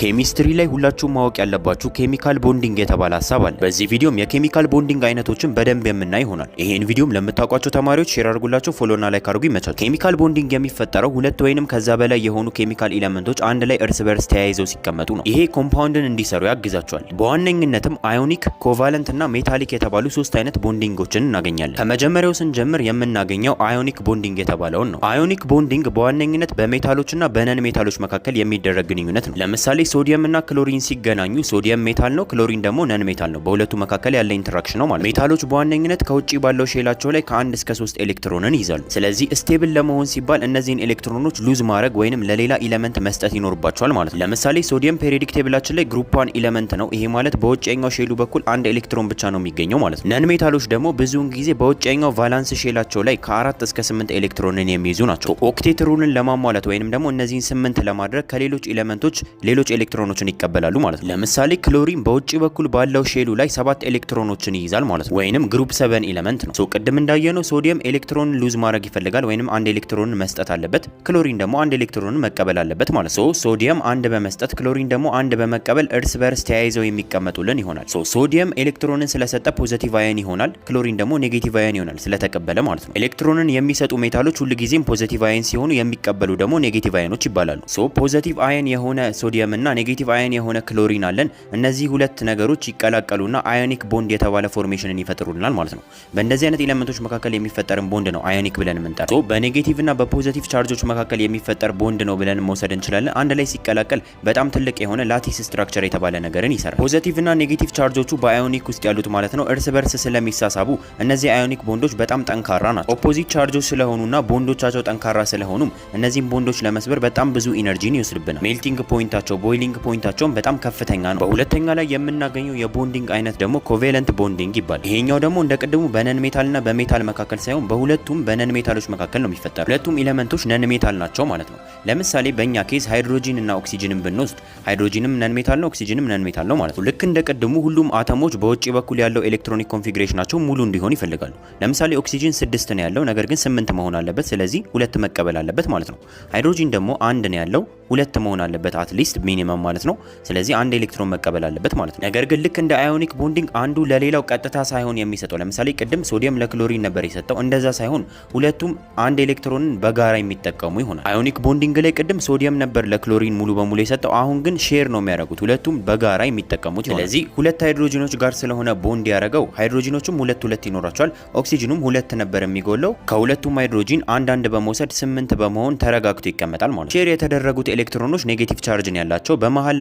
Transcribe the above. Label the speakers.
Speaker 1: ኬሚስትሪ ላይ ሁላችሁም ማወቅ ያለባችሁ chemical bonding የተባለ ሀሳብ አለ። በዚህ ቪዲዮም የ chemical bonding አይነቶችን በደንብ የምናይ ይሆናል። ይሄን ቪዲዮም ለምታውቋቸው ተማሪዎች share አድርጉላቸው፣ follow ና like አድርጉ። ይመቻል። Chemical bonding የሚፈጠረው ሁለት ወይንም ከዛ በላይ የሆኑ chemical element ኦች አንድ ላይ እርስ በርስ ተያይዘው ሲቀመጡ ነው። ይሄ compound ን እንዲሰሩ ያግዛቸዋል። በዋነኝነትም ionic፣ covalent እና metallic የተባሉ ሶስት አይነት bonding ኦችን እናገኛለን። ከመጀመሪያው ስንጀምር የምናገኘው ionic bonding የተባለውን ነው። Ionic bonding በዋነኝነት በ metal ኦችና በ non metal ኦች መካከል የሚደረግ ግንኙነት ነው። ለምሳሌ ሶዲየም እና ክሎሪን ሲገናኙ ሶዲየም metal ነው፣ ክሎሪን ደግሞ non metal ነው። በሁለቱ መካከል ያለ interaction ነው ማለት ነው። Metal ኦች በዋነኝነት ከውጪ ባለው shell ኣቸው ላይ ከ1 እስከ 3 ኤሌክትሮንን ይይዛሉ። ስለዚህ stable ለመሆን ሲባል እነዚህን ኤሌክትሮኖች lose ማድረግ ወይንም ለሌላ element መስጠት ይኖርባቸዋል ማለት ነው። ለምሳሌ ሶዲየም periodic table ኣችን ላይ group 1 element ነው። ይሄ ማለት በውጨኛው shell ኡ በኩል አንድ ኤሌክትሮን ብቻ ነው የሚገኘው ማለት ነው። Non metal ኦች ደግሞ ብዙውን ጊዜ በውጨኛው valence shell ኣቸው ላይ ከ4 እስከ 8 ኤሌክትሮንን የሚይዙ ናቸው። Octet rule ን ለማሟላት ወይንም ደግሞ እነዚህን ስምንት ለማድረግ ከሌሎች element ኦች ሌሎች ኤሌክትሮኖችን ይቀበላሉ ማለት ነው። ለምሳሌ ክሎሪን በውጭ በኩል ባለው shell ኡ ላይ ሰባት ኤሌክትሮኖችን ይይዛል ማለት ነው፣ ወይንም group 7 element ነው። So ቅድም እንዳየነው ሶዲየም ኤሌክትሮን lose ማድረግ ይፈልጋል ወይንም አንድ ኤሌክትሮንን መስጠት አለበት። ክሎሪን ደግሞ አንድ ኤሌክትሮንን መቀበል አለበት ማለት ነው። ሶዲየም አንድ በመስጠት፣ ክሎሪን ደግሞ አንድ በመቀበል እርስ በርስ ተያይዘው የሚቀመጡልን ይሆናል። So ሶዲየም ኤሌክትሮንን ስለሰጠ positive ion ይሆናል። ክሎሪን ደግሞ negative ion ይሆናል ስለተቀበለ ማለት ነው። ኤሌክትሮንን የሚሰጡ metal ኦች ሁልጊዜም positive ion ሲሆኑ የሚቀበሉ ደግሞ negative ion ኦች ይባላሉ። So positive ion የሆነ ሶዲየም እና negative ion የሆነ ክሎሪን አለን። እነዚህ ሁለት ነገሮች ይቀላቀሉና ionic bond የተባለ formation ን ይፈጥሩልናል ማለት ነው። በእንደዚህ አይነት element ኦች መካከል የሚፈጠርን ቦንድ ነው ionic ብለን የምንጠራው። So በ negative እና በ positive charge ኦች መካከል የሚፈጠር ቦንድ ነው ብለን መውሰድ እንችላለን። አንድ ላይ ሲቀላቀል በጣም ትልቅ የሆነ lattice structure የተባለ ነገርን ይሰራል። Positive እና negative charge ኦቹ በ ionic ውስጥ ያሉት ማለት ነው እርስ በርስ ስለሚሳሳቡ እነዚህ ionic bond ኦች በጣም ጠንካራ ናቸው። Opposite charge ኦች ስለሆኑና ቦንዶቻቸው ጠንካራ ስለሆኑም እነዚህን ቦንዶች ለመስበር በጣም ብዙ energy ን ይወስድብናል። Melting point ኣቸው፣ boiling point ኣቸውም በጣም ከፍተኛ ነው። በሁለተኛ ላይ የምናገኘው የ bonding አይነት ደግሞ covalent bonding ይባላል። ይሄኛው ደግሞ እንደ ቅድሙ በ non metal እና በ metal መካከል ሳይሆን በሁለቱም በ non metal ኦች መካከል ነው የሚፈጠረው። ሁለቱም element ኦች non metal ናቸው ማለት ነው። ለምሳሌ በእኛ case ሃይድሮጂን እና ኦክሲጅንን ብንወስድ ሃይድሮጂንም non metal ነው፣ ኦክሲጅንም non metal ነው ማለት ነው። ልክ እንደ ቅድሙ ሁሉም አተሞች በውጭ በኩል ያለው electronic configuration ኣቸው ሙሉ እንዲሆን ይፈልጋሉ። ለምሳሌ ኦክሲጅን ስድስት ነው ያለው፣ ነገር ግን ስምንት መሆን አለበት። ስለዚህ ሁለት መቀበል አለበት ማለት ነው። ሃይድሮጂን ደግሞ አንድ ነው ያለው፣ ሁለት መሆን አለበት at least minimum ማለት ነው። ስለዚህ አንድ ኤሌክትሮን መቀበል አለበት ማለት ነው። ነገር ግን ልክ እንደ ionic bonding አንዱ ለሌላው ቀጥታ ሳይሆን የሚሰጠው፣ ለምሳሌ ቅድም ሶዲየም ለክሎሪን ነበር የሰጠው፣ እንደዛ ሳይሆን ሁለቱም አንድ ኤሌክትሮንን በጋራ የሚጠቀሙ ይሆናል። Ionic bonding ላይ ቅድም ሶዲየም ነበር ለክሎሪን ሙሉ በሙሉ የሰጠው፣ አሁን ግን share ነው የሚያደርጉት፣ ሁለቱም በጋራ የሚጠቀሙት ይሆናል። ስለዚህ ሁለት ሃይድሮጂኖች ጋር ስለሆነ ቦንድ ያደረገው ሃይድሮጂኖቹም ሁለት ሁለት ይኖራቸዋል። ኦክሲጅኑም ሁለት ነበር የሚጎለው። ከሁለቱም ሃይድሮጂን አንድ አንድ በመውሰድ ስምንት በመሆን ተረጋግቶ ይቀመጣል ማለት ነው። Share የተደረጉት ኤሌክትሮኖች negative charge ነው ያላቸው በመሀል